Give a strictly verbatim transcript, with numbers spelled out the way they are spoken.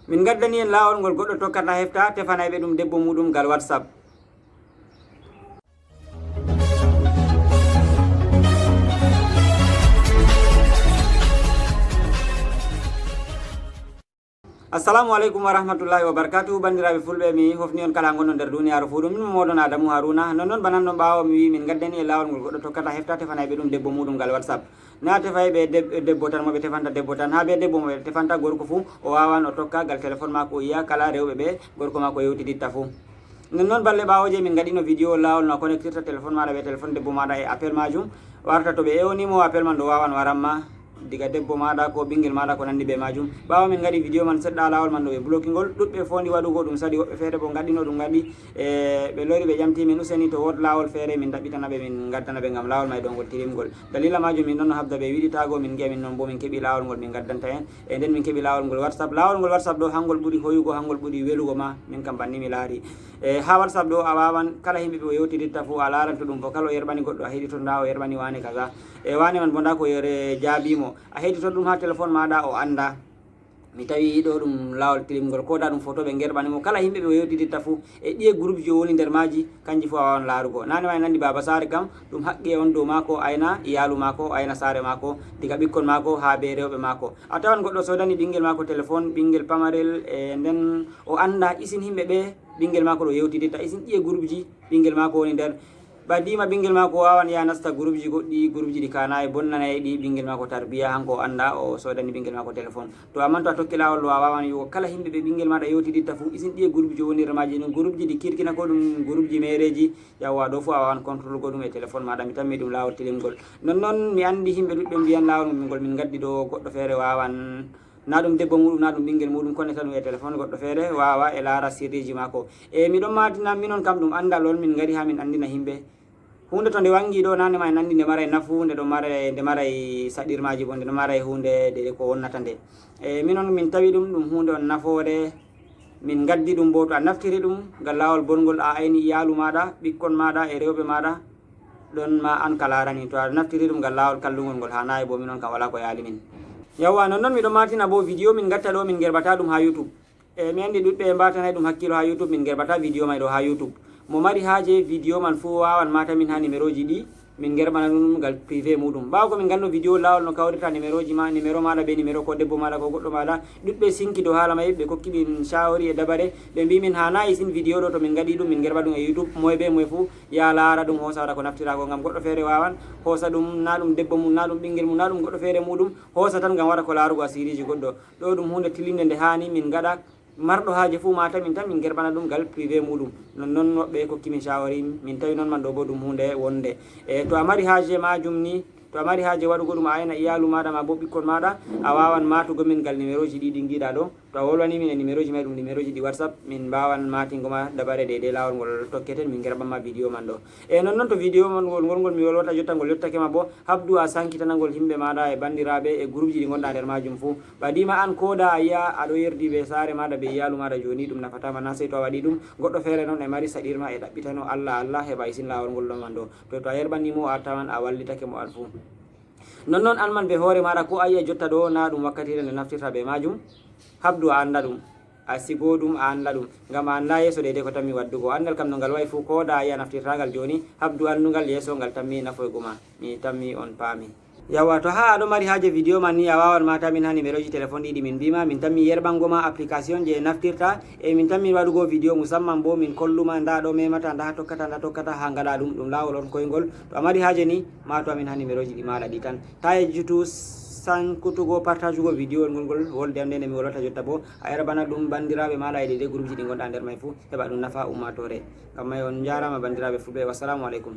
Min ngaddani en laawol ngol goɗɗo tokkata hefta tefanayɓe ɗum debbo muɗum gal WhatsApp. Assalamu aleykum wa rahmatullahi wa barakatuhu. Banndiraaɓe fulɓe, mi hofni on kala ngonno nder duniyaaru fuu. Ɗum min mo moɗon Adamu Haruna. Non non, bana non, ɓaawo mi wi'i min ngaddani en laawol ngol goɗɗo tokkata hefta tefanayɓe ɗum debbo muɗum gal WhatsApp. Na tefayɓe deb-, debbo tan, mo ɓe tefanta debbo tan, haa be debbo mo ɓe tefanta gorko fuu, o waawan o tokka gal telefon maako, o yi'a kala rewɓe ɓe gorko maako yewtiditta fuu. Non non, balɗe ɓaawo je min ngaɗino video laawol no a connectirta telefon maaɗa be telefon debbo maaɗa e appel maajum, warta to ɓe ewni mo appel man ɗo waawan waran ma diga debbo maaɗa ko ɓingel maaɗa ko nandi be maajum. Ɓaawo min ngaɗi video man seɗɗa, laawol man ɗo ɓe bloki ngol. Ɗuɗɓe foondi waɗugo ɗum, sadi woɓɓe feere bo ngaɗino ɗum ngaɗi, e ɓe lori ɓe ƴamti min useni to wood laawol feere min ɗaɓɓitana ɓe, min ngaddana ɓe ngam laawol may ɗo ngol tilimgol. Dalila maajum min ɗon no habda ɓe wiɗitaago, min ngi'a min non bo min keɓi laawol ngol min ngaddanta en. E nden min keɓi laawol ngol WhatsApp. Laawol ngol WhatsApp ɗo hangol ɓuri hoyugo, hangol ɓuri welugo ma, min kam banni mi laari. E haa WhatsApp ɗo a waawan kala himɓe ɓe o yewtiditta fuu a laaran to ɗum vocal o yerɓani goɗɗo, a heɗito nda o yerɓani wane kaza. E wane man bo nda ko yere jaabi mo. A heɗito ɗum haa telefon maaɗa o annda. Mi tawi ɗo ɗum laawol tilimgol, ko da ɗum foto ɓe ngerɓani mo. Kala himɓe ɓe o yewtiditta fuu e ɗiye groupe ji o woni nder maaji, kanji fuu a waawan laarugo. Nane ma en anndi Baaba Saare kam, ɗum haqqi e on dow maako, o ayna iyaalu maako, o ayna saare maako, diga ɓikkon maako haa be rewɓe maako. A tawan goɗɗo soodani ɓingel maako telefon, ɓingel pamarel, e nden o annda isin himɓe ɓe ɓingel maako ɗo yewtiditta, isin ɗiye groupe ji ɓingel maako woni nder. Ɓadima ɓingel maako waawan yaha nasta groupe ji goɗɗi, groupe ji ɗi kaanaay, bonnanay ɗi ɓingel maako tarbiya, hanko o annda o soodani ɓingel maako telefon. To amman to a tokki laawol ɗo, a waawan wi'ugo kala himɓe ɓe ɓingel maaɗa yewtiditta fuu, isin ɗiye groupe ji woni nder maaji, ɗum groupe ji ɗi kirki na ko ɗum groupe ji meereeji? Yawwa, ɗo fuu a waawan controlgo ɗum e telefon maaɗa. Mi tammi ɗum laawol tilimgol. Non non, mi anndi himɓe ɗuɗɓe mbiyan laawol ngol min ngaddi ɗo goɗɗo feere waawan, na ɗum debbo muɗum, na ɗum ɓingel muɗum, connecta ɗum e telefon goɗɗo feere waawa e laara sirriiji maako. E mi ɗon maatina minon kam ɗum anndal on min ngari haa min anndina himɓe. Huunde to nde wangi ɗo, nane ma en anndi nde maray nafu, nde ɗon maray, nde maray saɗirmaaji bo, nde ɗon maray huunde de ko wonnata nde. E minon min tawi ɗum, ɗum huunde on nafoore, min ngaddi ɗum bo. To a naftiri ɗum ngal laawol bongol, a ayni iyaalu maaɗa, ɓikkon maaɗa e rewɓe maaɗa, ɗon ma an ka laarani. To a naftiri ɗum ngal laawol kallungol ngol haanaay bo, minon kam walaa ko yaali min. Yawwa, non non mi ɗon maatina bo video min ngatta ɗo, min ngerɓata ɗum haa YouTube. E mi anndi ɗuɗɓe mbatanay ɗum hakkilo haa YouTube, min ngerɓata video may ɗo haa YouTube. Mo mari haaje video man fuu waawan mata min haa nimerooji ɗi, min ngerɓana ɗum ngal privé muɗum. Ɓaawo ko min nganno video laawol no kawrirta nimerooji ma, nimero maaɗa be nimero ko debbo maaɗa ko goɗɗo maaɗa, ɗuɗɓe sinki dow haala may, ɓe kokki min shawari e dabare, ɓe mbi min haanaay isin video ɗo, to min ngaɗi ɗum min ngerɓa ɗum e YouTube, moye be moye fuu ya laara ɗum, hoosa waɗa ko naftira ko, ngam goɗɗo feere waawan hoosa ɗum, na ɗum debbo mum, na ɗum ɓingel mum, na ɗum goɗɗo feere muɗum, hoosa tan ngam waɗa ko laarugo asiriiji goɗɗo. Ɗo ɗum huunde tilinde nde haani min ngaɗa, marɗo haaje fuu mata min tan min ngerɓana ɗum ngal privé muɗum. Non non woɓɓe kokki min shawari, min tawi non man ɗo bo ɗum huunde wonde. E to a mari haaje maajum ni, to a mari haaje waɗugo ɗum a ayna iyaalu maaɗa ma bo ɓikkon maaɗa, a waawan maatugo min ngal nimerooji ɗi ɗi ngiɗa ɗo. To a wolwani min e nimerooji may, ɗum nimerooji ɗi WhatsApp, min mbaawan maatingo ma dabare deydey laawol ngol tokketen, min ngerɓan ma video man ɗo. E non non to video man ngol, ngol, ngol mi wolwata jotta ngol yottake ma bo, habdu a sankitana ngol himɓe maaɗa e banndiraaɓe e groupe ji ɗi ngonɗa nder maajum fuu. Ɓadima an ko da a yi'a a ɗo yerdi be saare maaɗa be iyaalu maaɗa jooni, ɗum nafataa ma na, sey to a waɗi ɗum. Goɗɗo feere non e mari saɗirma e ɗaɓɓitano Allah Allah heɓa isin laawol ngol ɗon man ɗo. To, to a yerɓani mo a tawan a wallitake mo an fuu. Non non an man be hoore maaɗa ko a yi'a jotta ɗo na ɗum wakkatire nde naftirta be maajum. Habdu a annda ɗum. A sigo ɗum a annda ɗum. Ngam a annda yeeso deydey ko tammi waddugo. Anndal kam no ngal wa'i fuu ko da a yi'a naftirta ngal jooni. Habdu anndungal yeeso ngal tammi nafoygo ma. Mi tammi on paami. Yawwa, to haa a ɗo mari haaje video man ni, a waawan mata min haa nimerooji telefon ɗi ɗi min mbi ma, min tammi yerɓango ma application je naftirta, e min tammi waɗugo video musamman bo min kollu ma nda ɗo memata, nda tokkata, nda tokkata haa ngaɗa ɗum, ɗum laawol on koyngol. To a mari haaje ni, mato amin haa nimerooji ɗi maaɗa ɗi tan. Ta yejjutu sankutugo, partagugo video ngol ngol wolde am nde nde mi wolwata jotta bo, a yerɓana ɗum banndiraaɓe maaɗa e deydey groupe ji ɗi ngonɗa nder may fuu, heɓa ɗum nafa ummaatoore. Ngam may on njaaraama banndiraaɓe fulɓe, wassalamu aleykum.